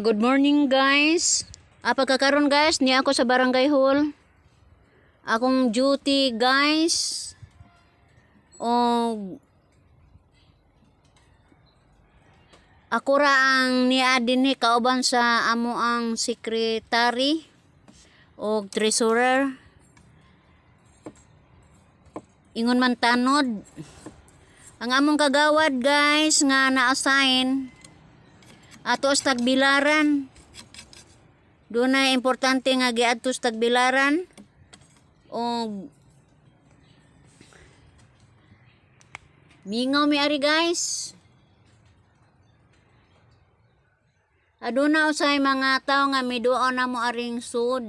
Good morning, guys. Pagkakaroon, guys, ni ako sa barangay hall. Akong duty, guys. Og ako ra ang niya dinhi kauban sa amo ang secretary og treasurer. Ingon man tanod. Ang among kagawad, guys, nga na-assign ato sa Tagbilaran. Dunay importante nga giadto sa Tagbilaran og mingaw mi ari, guys. Aduna usay mga tawo nga miduol na mo aring sud.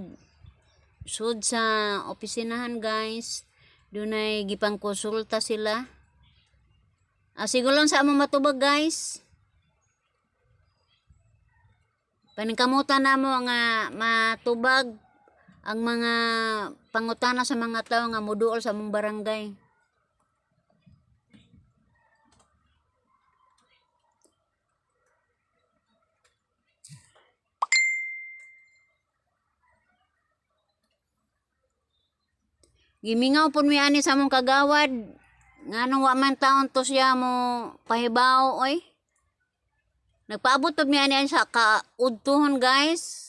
Sud sa opisinahan, guys. Dunay gipangkonsulta sila. Siguro lang sa among matubag, guys. Paningkamutan namo nga matubag ang mga pangutana sa mga tao nga moduol sa among barangay. Gimingaw pud mi ani sa among kagawad. Nganong wa man taon to siya mo pahibaw oy. Nagpaabot pud mi ani sa kaudtuhon, guys.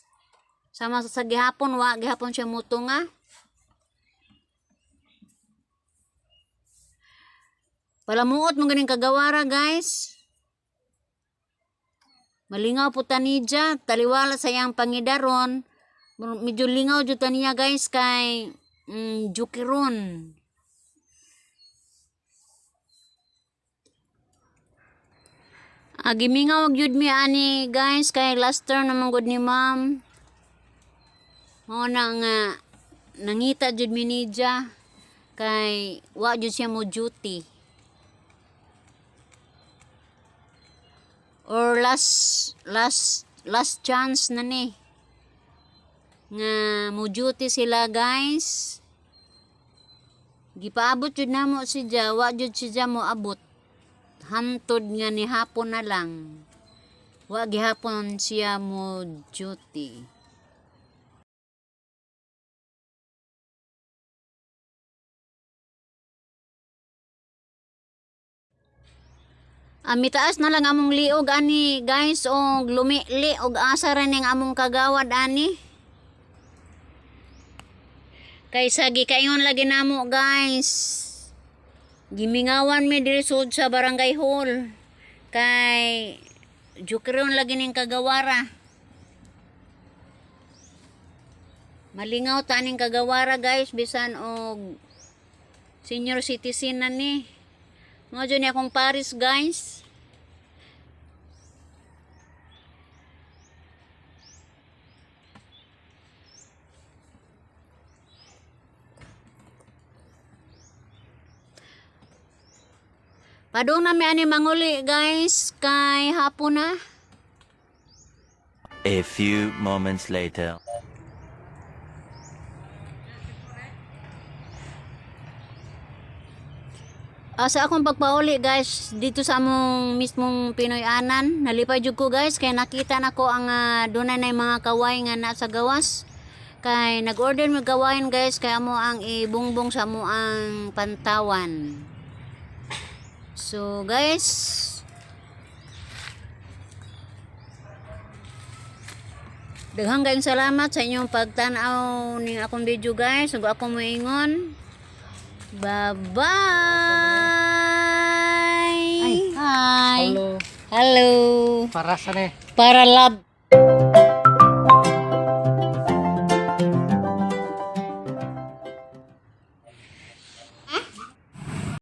Sama sa gihapon, wa gihapon siya mutunga. Palamuot mo ganing kagawara, guys. Malingaw po ta niya, taliwala sa iyang pangidaron. Medyo lingaw jud ta niya, guys, kay jukiron. Gimingaw gyud mi ani, guys, kay last turn naman gud ni ma'am. Mao na nga nangita jud mi niya kay wa jud siya mo duty. Or last last last chance na ni nga mo duty sila, guys. Gipaabot jud namo si Ja, wa jud si Ja mo abot. Hantod nga ni hapon na lang. Wa gihapon siya mo duty. Mitaas na lang among liog ani, guys, og lumili og asa ra ning among kagawad ani. Kaysa gikaingon lagi namo, guys. Gimingawan mi diri sud sa barangay hall. Kay jukron lagi ning kagawara. Malingaw ta ning kagawara, guys, bisan og senior citizen na ni. Mao jud ni akong pares, guys. Padung na mi ani manguli, guys, kay hapon na. A few moments later. Sa akong pagpauli, guys, dito sa among mismong Pinoy-anan, nalipay jud ko, guys, kay nakita nako ang dunay na mga kaway nga nasa gawas. Kay nag-order mi gawain, guys, kay amo ang ibungbong sa amo ang pantawan. So guys, daghang kayong salamat sa inyong pagtan-aw ning akong video, guys. Ug ako moingon. Bye-bye. Hi. Hello. Hello. Para sa ni. Para love.